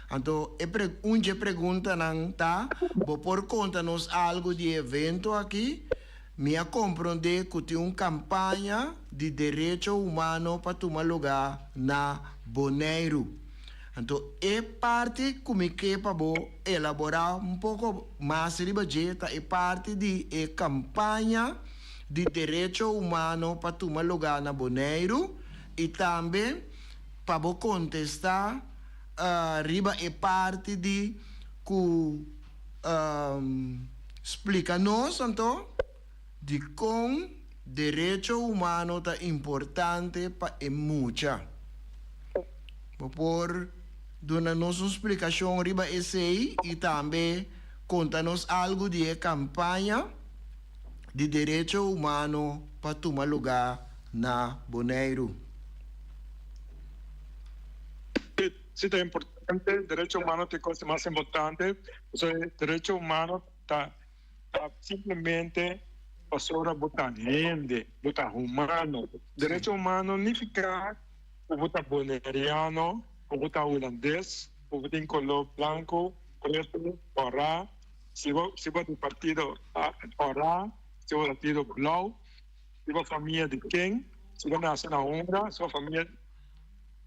[SPEAKER 3] Anto e pre un dje preguntanan ta, Bo por konta nos algu di e evento aki? Mi a komprondé ku tin un kampaña di derecho humano pa tuma lugá na Boneiru. Anto e parti ku mi ke pa bo elaborá un poko mas riba dje ta e parti di e kampaña di derecho humano pa tuma lugá na Boneiru i tambe pa bo kontestá riba e parti di ku splika nos anto dikon derecho humano ta importante pa e mucha. Bo por duna nos un splikashon riba esei i tambe konta nos algu di e kampaña di derecho humano pa tuma lugá na Boneiru?
[SPEAKER 5] Si ta importante, derecho humano ta e kos mas importante, pasobra derecho humano ta simplemente pasobra bo ta hende, bo ta humano. Derecho humano nifiká ku bo ta boneriano, ku bo ta hulandes, ku bo tin koló blanku, pretu, kòrá, si bo si bo di partido kòrá, si bo partido blou, si bo famia di ken, si bo nase na Honda, si bo famia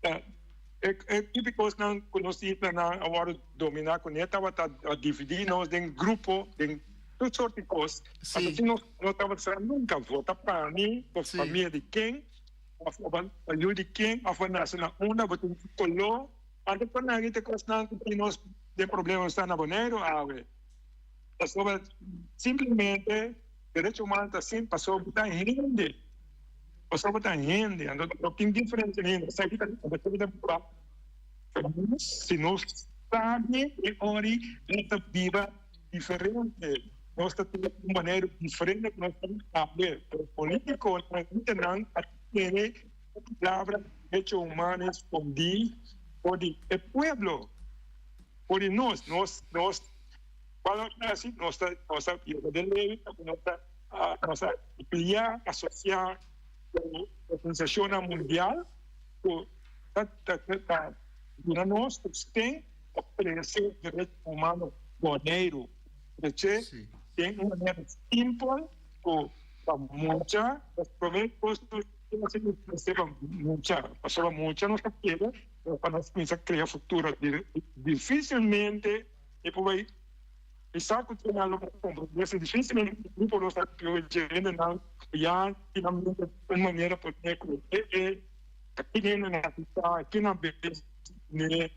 [SPEAKER 5] ta e e tipo kosnan ku nos islanan a wòrdu dominá kuné tabata a dividí nos den grupo, den tur sort di kos, anto si nos no tabata sa nunka vota pa mi, bo famia di ken. Of bo ta yu di ken, of bo nase na unda, bo tin ki koló. Anto por nan ta kosnan ku tin nos den problema nos ta na Boneiru awe. Pasobra simplemente derecho humano ta sin pasobra ta hende. Pasobra ta hende. Anto no tin diferensia hende. Esaki ta ta si nos sabi e ori nos ta biba diferente. Nos ta tin un manera diferente ku nos ta papia. Pero politikonan hendenan a tene e palabra derecho humano escondí for di e pueblo, for di nos. Nos, nos, cual nos ta haci? Nos ta, nos ta yega den ley, nos ta, nos ta afiliá, asociá cu organisacionnan mundial cu ta, ta, ta duna nos sosten pa trece derecho humano Boneiru. Trece den un manera simpel cu pa mucha, prome cos. Mucha, pasobra mucha nos ta kere pa nos kuminsá krea futuro. Difisilmente e por bai bisa ku tin algu pa komprondé, difisilmente e grupo nos ta krio dje hendenan ku ya tin nan mente un manera por tene ku e e ta ki hendenan aki ta, ki nan bes tene.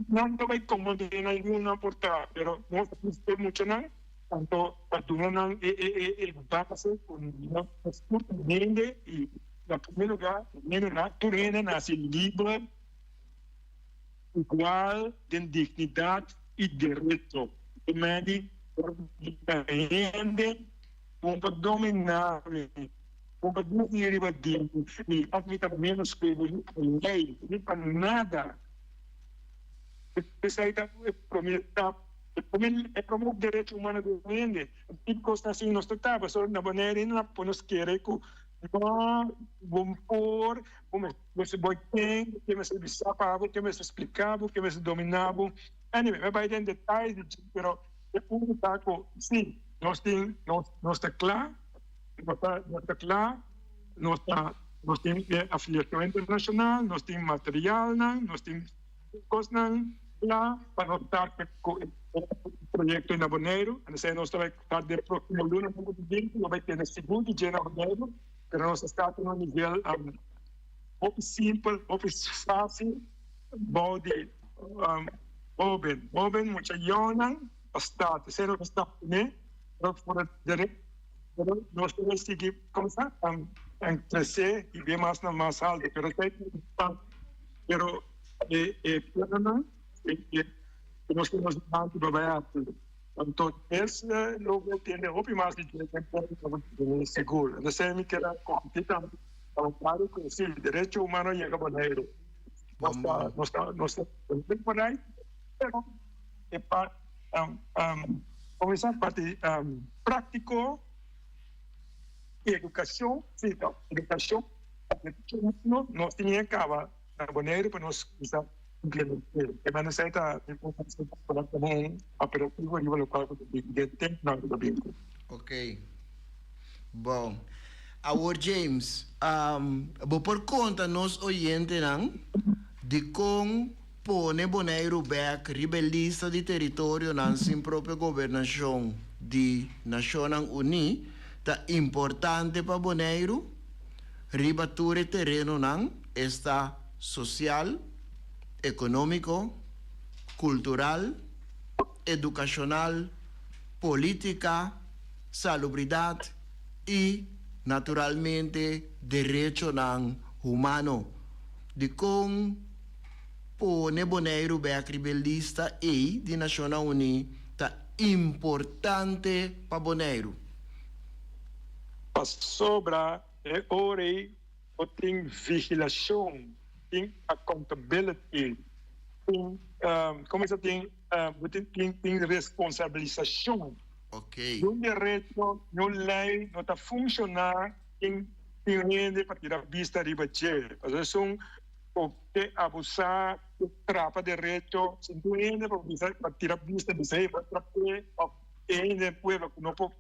[SPEAKER 5] Nan ta bai komprondé algun por ta, pero nos ta mester muchanan. Anto pa duna nan e e base ku nan tur hende i na primer lugar tur hende nase liber, igual den dignidat i derecho. E medi hende bon pa dominá mi, bon pa disi riba di mi, òf mi ta ménos ku bo, ni pa lei, ni pa nada. Esei ta e promé etapa. E promove derecho humano di hende. Tipo cosnan asina nos ta taba. So na Bonaire hende nan por nos kere cu no bo por, bo mester boy ten, bo mester bisa pa bo, bo mester splica bo, bo mester domina bo. Anyway, mi a bay den detaye di dje, pero e punto ta cu si nos tin, nos ta cla, nos ta cla, nos ta, nos tin e afiliacion internacional, nos tin materialnan, nos tin Kosnan kla pa nos start ku e proyekto na Boneiru. Esei nos ta bai start den próksimo luna ku ta bin, lo bai tene sigur di dje na Boneiru, pero nos ta start na un nivel hopi simpel, hopi fásil bou di hóben. Hóben, mucha yònnan pa start. Esei nos ta start kuné, pero for de pero nos ta bai sigui kumsa kresé i bin mas na mas altu, pero esei ta. Pero e e plannan e e ku nos tin nos dilanti pa bai hasi. Anto es lo bo tende hopi mas di dje den tempo sigur. Entonces mi keda kompartí tambe komentario ku si derecho humano yega Boneiru. Nos ta nos ta nos ta por ahí pero e parti komo bisa parti práktiko i edukashon si edukashon. No, nos tin e caba na Boneiru pa nos cuminsa implemente. E manda esey ta mi como un operativo riba locual cu ta bin den temponan cu ta bin.
[SPEAKER 3] Ok. Bon. Awor James, bo por conta nos oyentenan dicon pone Boneiru bek riba e lista di teritorionan sin propio gobernacion di Nacionnan Uní ta importante pa Boneiru? Riba tur e terenonan, esta sosial, ekonómiko, kultural, edukashonal, polítika, salubridat i, naturalmente, derechonan humano. Dikon pone Boneiru bèk riba e lista ei di Nashonnan Uní ta importante pa Boneiru?
[SPEAKER 5] Pasobra e ora ei bo tin vigilashon, tin accountability, tin como sa tin bo tin tin responsabilisashon. Niun derecho, niun lei no ta funshoná sin tin hende pa tira bista riba dje. Pasobra esun ku ke abusá, ke trapa derecho, sin tin hende pa bisa pa tira bista bisa hey bo a trap'é òf e hende den pueblo ku no por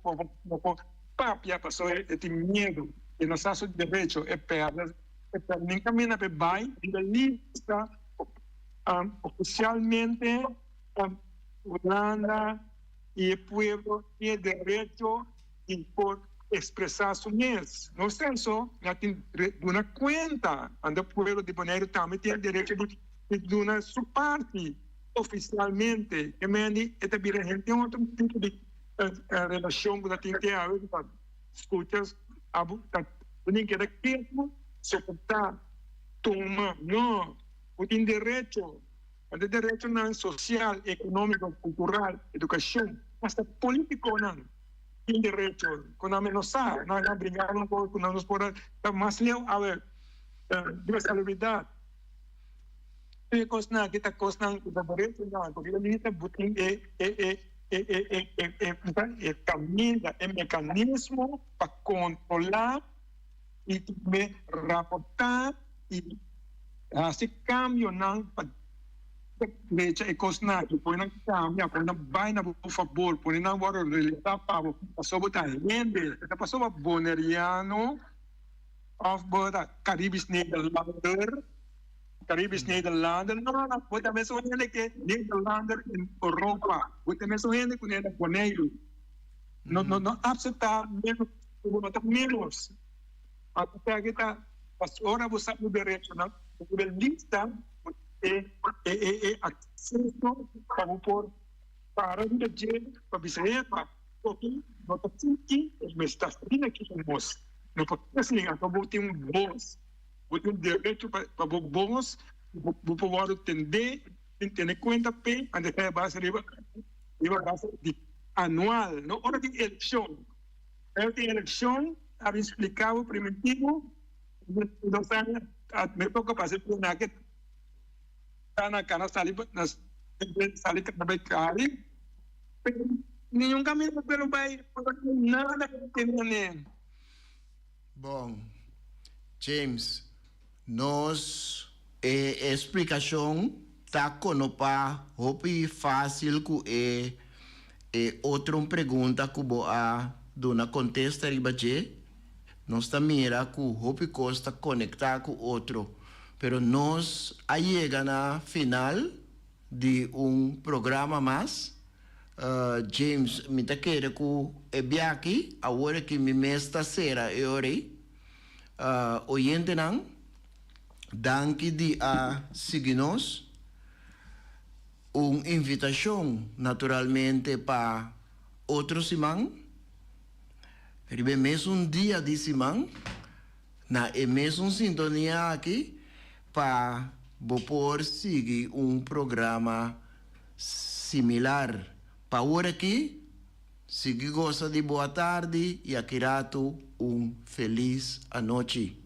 [SPEAKER 5] no por papia pasobra e tin miedu, e no sa su derecho, e pèrdè e pèrdè nin kaminda pa e bai riba lista ofisialmente Hulanda i e pueblo tin e derecho di por ekspresá su mes. No senso, nan tin duna kuenta anda pueblo di Boneiru tambe tin e derecho di. di duna su parti oficialmente e mendi e ta bira hende otro tipo di relacion cu ta tin te awe cu ta scucha abo ta bo tin keda ketu soporta tuma no bo tin derecho Ante derechonan social, economico, cultural, educacion, hasta politiconan tin derecho cu nan no sa, nan a bringa un cos cu nan nos por a ta mas leu awe riba salubridad. Tur e cosnan aki ta cosnan cu ta derechonan cu riba lista bo tin e e e e e e e e caminda, e mecanismo pa controla y tambe raporta y haci cambionan pa drecha e cosnan aki, pone nan cambia, pone nan bay na bo fabor, pone nan worde realisa pa bo, pasobra bo ta hende, e ta pasobra Boneriano of bo ta Caribisch Nederlander, Caribisch Nederlander, no no no, bo ta mesun hende ke Nederlander in Europa, bo ta mesun hende ku na Boneiru, no no no acepta menos, bo no ta menos. Esaki ta pasobra bo sa bo derechonan, bo debe lista e e akseso pa bo por para riba dje pa bisa epa toki no ta sinti e mester asina aki ku nos. No por asina anto bo tin un bos, bo tin un derecho pa bo bos bo por wòrdu tendé sin tene kuenta p'e antes ta e base riba riba base di anual no ora tin elekshon. Ora tin elekshon a bin splika bo primitivo 2 aña me toka pasa e pena ke ta na kana sali na sali kana bai kari pero ningun kaminda pero bai nada ke tene.
[SPEAKER 3] Bon, James, nos e splikashon ta konopá hopi fásil ku e e otro pregunta ku bo a duna kontesta riba dje. Nos ta mira ku hopi kos ta konektá ku otro, pero nos a yega na final di un programa mas. James, mi ta kere ku e biaha awor aki mi mes ta sera e ora ei. Oyentenan, danki di a sigui nos. Un invitashon naturalmente pa otro siman, riba e mesun dia di siman, na e mesun sintonia aki, pa bo por sigui un programa similar. Pa awor aki, sigui gosa di bo atardi y aki ratu un feliz anochi.